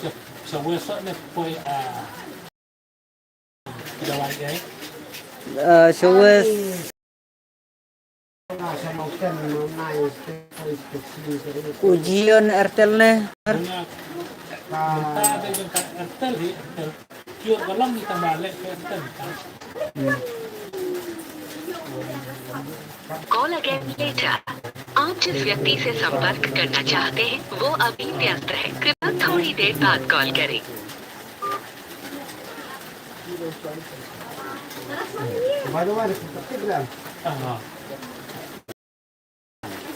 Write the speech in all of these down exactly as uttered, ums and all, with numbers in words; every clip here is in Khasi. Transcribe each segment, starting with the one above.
Sa wes ne poi a dawai dai. Eh, sa wes ku Jio ne Airtel ne. Punya ka ta de jong ka Airtel hi Airtel. Kiot ka long ni ta ba leh ka Airtel. Call again later. आप जिस व्यक्ति से संपर्क करना चाहते हैं, वो अभी व्यस्त है। कृपया थोड़ी देर बाद कॉल करें।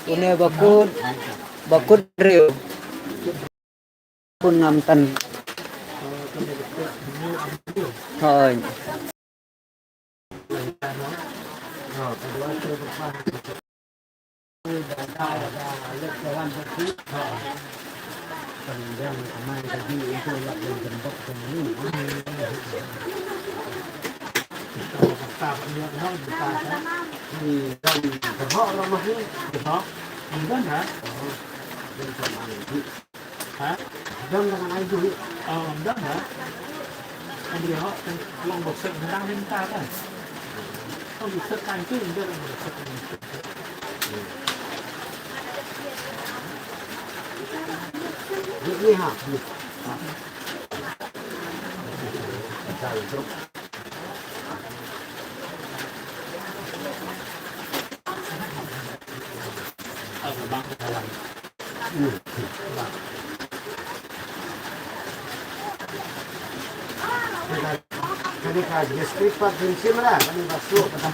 Une bakut, bakut riu. Pun ngam tan. Hoi. Ha? Dang dengan ai duh. Oh, dang ha. Kan dia hok kan long bok sek dang ni ta kan. Oh, bok sek kan tu dia long bok sek kan. Ni ha. Kane ka district park din shim ra, kane ba shuh ka tam.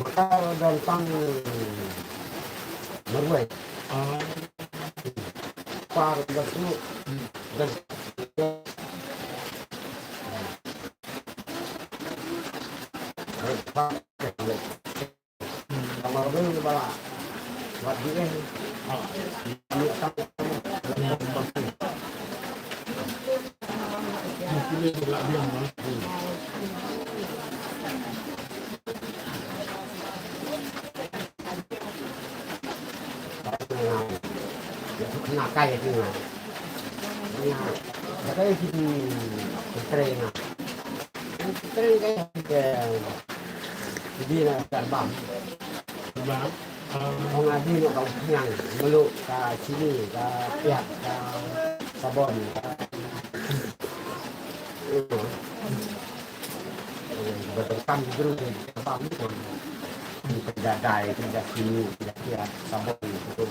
Bakar dan tang marwei. Par batu dan Bam. Bam. Ah. Ong adi no ka u pniang, mluh, ka chini, ka piat, ka sabon, ka, you know. Ba donkam ki briew ki bam ni, ki da dai, ki da chini, ki da piat, sabon, ki tu.